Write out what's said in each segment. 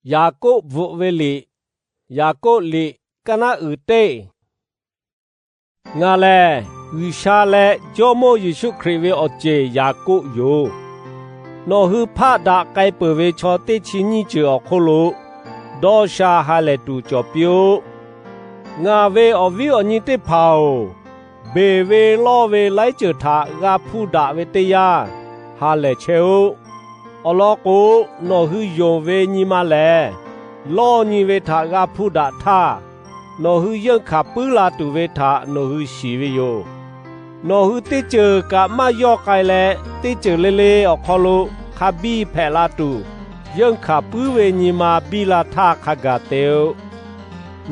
Yaˍkoˆ bvuhꞈ ve liꞈ. Yaˍkoˆ liꞈ, kaˇ naˉ uiˍ teˇ. Ngaˬ lehˬ G'uiˬsha leh Jawˇmawˇ Yeˍsuˆ Hkriꞈ ve awˬ ceˬ Yaˍkoˆ yoˬ. Nawˬ hui hpaˆ daꞈ k'ai peuˬ ve chaw teˇ chi nyiˇ ceuˬ awˬ hk'oˆ lo dawˇ sha ha lehˬ tuˬ cawˬ piˇ-oˆ. Ngaˬ ve awˬ viˉ awˬ nyi teˇ hpaˍ-oˬ, beˬ ve lawˇ ve laiˉ ceuˬ htaꞈ g'a hpuˇ daꞈ ve teˇ yanˇ, ha lehˬ chehˇ-oˆ. Awˬ lawn k'o, nawˬ hui yonˍ ve nyi ma lehˬ, lawˇ nyi ve htaꞈ g'a hpuˇ daꞈ htaˇ, nawˬ hui yeunˇ hkanˍ puiˉ la tuˬ ve htaꞈ nawˬ hui shiˍ ve yoˬ. Nawˬ hui teˇ ceuˬ kaꞈ maˇ yawˇ k'ai leh, teˇ ceuˬ le le awˬ hk'aw lo hk'a biˇ hpehꞈ la tuˬ, yeunˇ hkanˍ puiˉ ve nyi ma biˇ la htaˇ hk'a gaˬ te-o.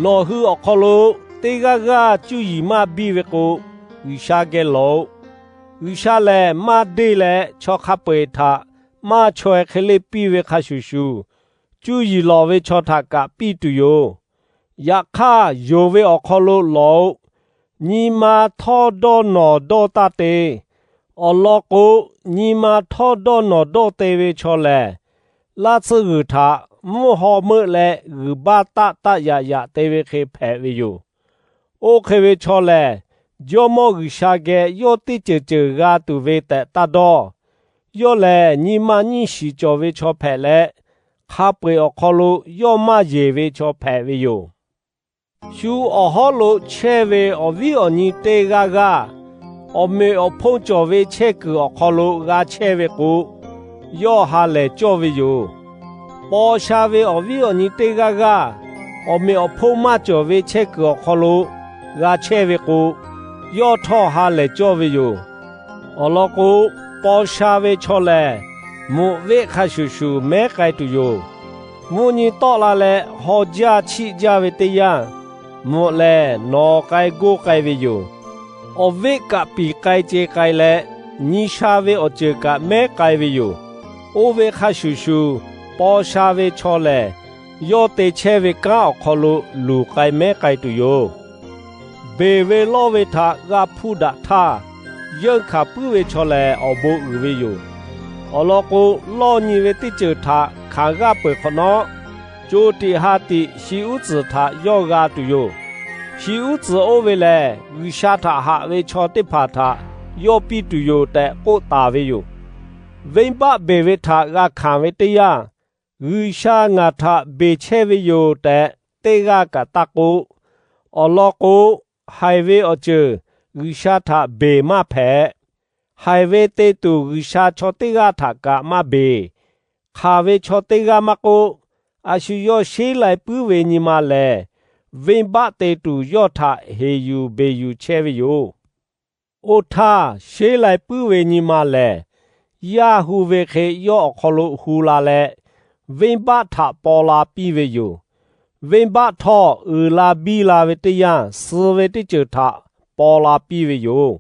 Nawˬ hui awˬ hk'aw lo teˇ g'aˇ g'aˇ cuˇ yiˍ maˇ biˇ ve k'o, G'uiˬsha geh lawˬ-oꞈ. G'uiˬsha lehˬ maˇ deˇ leh chaw hk'a peu-eˬ htaꞈ maˇ chaweh hk'e leˇ piˇ ve hk'a shuˍ shuˍ, cuˇ yiˍ lawˬ ve chaw htaꞈ kaꞈ piˇ tuˬ yoˬ. Yaꞈ hk'aˇ, yonˍ ve awˬ hk'aw lo lawˬ-oꞈ. Nyi ma htawˇ dawˇ nawˬ dawˇ taˇ te. Awˬ lawn k'o, nyi ma htawˇ dawˇ nawˬ dawˇ te ve chaw lehˬ, laˇ tsuhˇ g'uiˬ htaꞈ mvuhˇ haw meuˆ leh g'uiˬ baˇ taˆ taˆ yaꞈ yaꞈ te ve hk'e hpehꞈ ve yoˬ. Oˇ hk'e ve chaw lehˬ, Jawˇmawˇ G'uiˬsha geh yawˇ teˇ ceuˬ ceuˬ g'a tuˬ ve tehꞈ taˇ dawˇ. Yawˇ lehˬ, nyi ma nyiˇ shiˍ cawˬ ve chaw hpehꞈ leh, hk'a peu-eˬ awˬ hk'aw lo yawˇ maˇ yeˬ ve chaw hpehꞈ ve yoˬ. Shu awˬ hawˉ lo chehˇ ve awˬ viˉ awˬ nyi teˇ g'aˇ g'aˇ, awˬ meꞈ awˬ hponˇ cawˬ ve chehˇ kuiˬ awˬ hk'aw lo g'a chehˇ ve k'o, yawˇ ha lehˬ cawˇ ve yoˬ. Paw sha ve awˬ viˉ awˬ nyi teˇ g'aˇ g'aˇ, awˬ meꞈ awˬ hponˇ maˇ cawˬ ve chehˇ kuiˬ awˬ hk'aw lo g'a chehˇ ve k'o, yawˇ htawˇ ha lehˬ cawˇ ve yoˬ. Awˬ lawn k'o, paw sha ve chaw lehˬ, mvuhꞈ veˆ hk'a shuˍ shuˍ mehˉ k'ai tuˬ yoˬ. Mvuhˇ nyi tawˆ la leh haw jaˇ chiˆ jaˇ ve teˇ yanˇ, mvuhꞈ lehˬ nawˬ k'ai goˇ k'ai ve yoˬ. Awˬ veˆ kaꞈ piˍ k'ai ce k'ai leh, nyi sha ve awˬ ceuˬ kaꞈ mehˉ k'ai ve yoˬ. Oˇ ve hk'a shuˍ shuˍ, paw sha ve chaw lehˬ, yawˇ te chehˇ ve kanˉ awˬ hk'aw lo luˬ k'ai mehˉ k'ai tuˬ yoˬ. Beˬ ve lawˇ ve htaꞈ g'a hpuˇ daꞈ htaˇ, yeunˇ hkanˍ puiˉ ve chaw lehˬ awˬ bon uiˍ ve yoˬ. Awˬ lawn k'o, lawˇ nyi ve teˇ ceuˬ htaꞈ hkanˍ g'aˇ peuˬ hk'awꞈ nawˉ, co tiꞈ ha tiꞈ shi uˉ tcuhˍ htaꞈ yawˇ g'a tuˬ yoˬ. Shi uˉ tcuhˍ oˇ ve lehˬ, G'uiˬsha htaꞈ haꞈ ve chaw teˇ hpaˍ htaꞈ yawˇ piˇ tuˬ yoˬ tehꞈ k'oˆ taˍ ve yoˬ. Venˇbaˆ beˬ ve htaꞈ g'a hkanˍ ve teˇ yanˇ, G'uiˬsha ngaˬ htaꞈ beˬ chehˇ ve yoˬ tehꞈ teˇ g'aˇ kaꞈ taˇ k'oˆ. Awˬ lawn k'o, haiˬ ve awˬ ceuˬ G'uiˬsha htaꞈ beˬ maˇ hpehꞈ. Haiˬ ve te tuˬ G'uiˬsha chaw teˇ g'aˇ htaꞈ kaꞈ maˇ beˬ. Hk'aˬ ve chaw teˇ g'aˇ maˇ k'oˆ, a shu yawˇ sheˉ lai puiˉ ve nyi ma lehˬ, venˇbaˆ te tuˬ yawˇ htaꞈ heˍ yuˬ beˬ yuˬ chehˇ ve yoˬ. Oˇ htaˇ, sheˉ lai puiˉ ve nyi ma lehˬ, yaˇ hu ve hk'e yawˇ awˬ hk'aw lo hu la leh, venˇbaˆ htaꞈ paw la piˇ ve yoˬ. Venˇbaˆ htawˇ, uiˍ la biˇ la ve teˇ yanˇ, suh ve teˇ ceuˬ htaꞈ paw la piˇ ve yoˬ.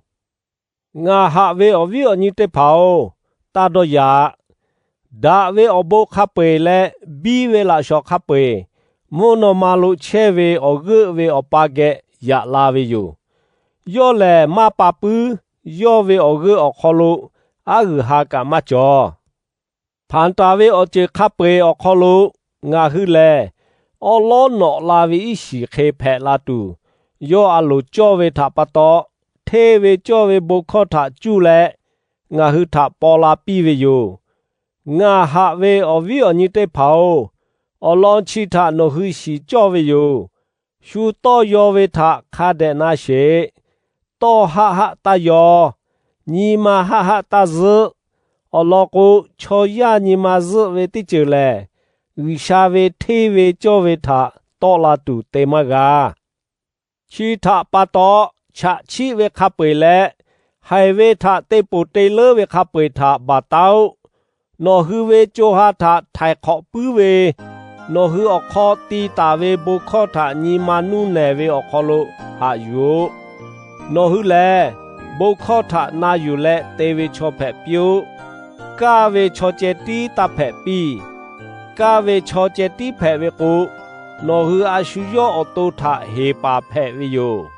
Ngaˬ haꞈ ve awˬ viˉ awˬ nyi teˇ hpaˍ-oˬ, taˇ dawˇ yaꞈ. Daꞈ ve awˬ bon hk'a peu-eˬ leh biˇ ve laꞈ shawnˍ hk'a peu-eˬ, mvuhˇ naw ma lo chehˇ ve awˬ g'euˆ ve Awˬ pa geh yaꞈ la ve yoˬ. Yawˇ lehˬ maˇ pa puiˉ. Yawˇ ve awˬ g'euˆ awˬ hk'aw lo aˉ g'uiˬ ha kaꞈ maˇ cawˬ. Hpanˍ taˍ ve awˬ ceuˬ hk'a peu-eˬ awˬ hk'aw lo ngaˬ hui lehˬ, awˉ lawˉ nawꞈ la ve iˉ shiˍ hk'e hpehꞈ la tuˬ, yawˇ a loˍ cawˇ ve htaꞈ pa taw, hteˇ ve cawˇ ve bon hkawˇ htaꞈ cuˇ leh ngaˬ hui htaꞈ paw la piˇ ve yoˬ. Ngaˬ haꞈ ve awˬ viˉ awˬ nyi teˇ hpaˍ-oˬ, awˬ lawn chi htaꞈ nawˬ hui shiˍ cawˇ ve yoˬ. Shu tawˇ yaw ve htaꞈ hk'a dehꞈ na sheˍ. Tawˇ haˆ haˆ taˇ yaw. Nyi ma haˆ haˆ taˇ zuhˆ. Awˬ lawn k'o, chaw yaˇ nyi ma zuhˆ ve teˇ ceuˬ lehˬ, G'uiˬsha ve hteˇ ve cawˇ ve htaꞈ tawˆ la tuˬ te maˇ g'a. Chi htaꞈ pa taw, chaꞈ chiˆ ve hk'a peu-eˬ leh haiˬ ve htaꞈ te ponˬ te leuˉ ve hk'a peu-eˬ htaꞈ baˬ taˉ-oˆ. Nawˬ hui ve co ha htaꞈ htaiˍ hk'awꞈ puiˉ ve, nawˬ hui awˬ hk'aw ti taˍ ve bon hkawˇ htaꞈ nyi ma nuˇ nehˬ ve awˬ hk'aw lo haꞈ yuˬ-oˆ. Nawˬ hui lehˬ, bon hkawˇ htaꞈ na yuˬ leh te ve chaw hpehꞈ piˇ-oˆ. Kaˇ ve chaw ceh tiˉ taˇ hpehꞈ piˇ. Kaˇ ve chaw ceh tiˉ hpehꞈ ve k'o, nawˬ hui a shu yawˇ awˬ to htaꞈ heˍ paˍ hpehꞈ ve yoˬ.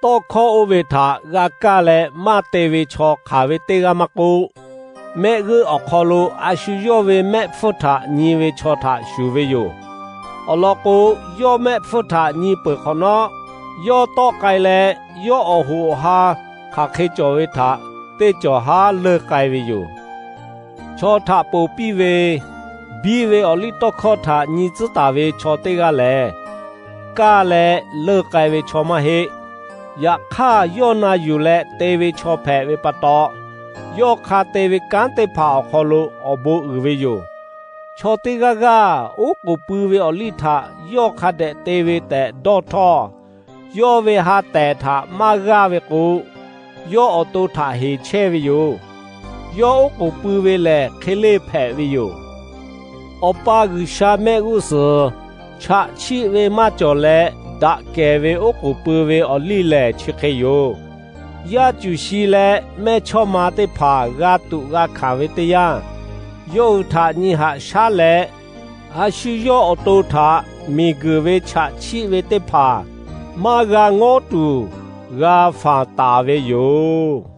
Tawˇ hkawˇ oˇ ve htaꞈ g'a kaˇ leh maˇ te ve chaw hk'aˬ ve teˇ g'aˇ maˇ k'oˆ, mehˆ g'euˆ awˬ hk'aw lo a shu yawˇ ve mehˆ hpfuhˇ htaꞈ nyi ve chaw htaꞈ shuˍ ve yoˬ. Awˬ lawn k'o, yawˇ mehˆ hpfuhˇ htaꞈ nyi peuˬ hk'awꞈ nawˉ, yawˇ tawˆ k'ai leh, yawˇ awˬ hoꞈ awˬ ha hk'aˬ hk'e cawˬ ve htaꞈ teˇ cawˬ haˉ leunˇ k'ai ve yoˬ. Chaw htaꞈ ponˬ piˇ ve, biˇ ve awˬ liˇ tawˇ hkawˇ htaꞈ nyi tcuhˉ taˍ ve chaw teˇ g'aˇ lehˬ, kaˇ leh leunˇ k'ai ve chaw maˇ heˆ. Yaꞈ hk'aˇ, yawˇ na yuˬ leh te ve chaw hpehꞈ ve pa taw, yawˇ hk'a te ve kanˉ teˇ hpaˍ awˬ hk'aw lo awˬ bon uiˍ ve yoˬ. Chaw teˇ g'aˇ g'aˇ oˉ k'oˍ pui ve awˬ liˇ htaꞈ yawˇ hk'a dehꞈ te ve tehꞈ dawˇ htawˇ, yawˇ ve ha tehˍ htaꞈ maˇ g'aˇ ve k'o, yawˇ awˬ to htaꞈ heˍ chehˇ ve yoˬ. Yawˇ oˉ k'oˍ pui ve lehˬ, hk'e leˇ hpehꞈ ve yoˬ. Awˬ pa G'uiˬsha mehˆ g'uˇ suhˍ chaꞈ chiˆ ve maˇ cawˬ leh, daꞈ kehˬ ve oˉ k'oˍ pui ve awˬ liˇ lehˬ chi hk'e yoˬ. Yaˇ cuˬ shi leh mehˇ chawˇ ma teˇ hpaˍ g'a tuꞈ g'a hkanˍ ve teˇ yanˇ, yawˇ hui htaꞈ nyi haꞈ shaˉ leh, a shu yawˇ awˬ to htaꞈ miˬguiˬ ve chaꞈ chiˆ ve teˇ hpaˍ maˇ g'a ngawˉ tuˬ g'a fanˬ taˍ ve yoˬ.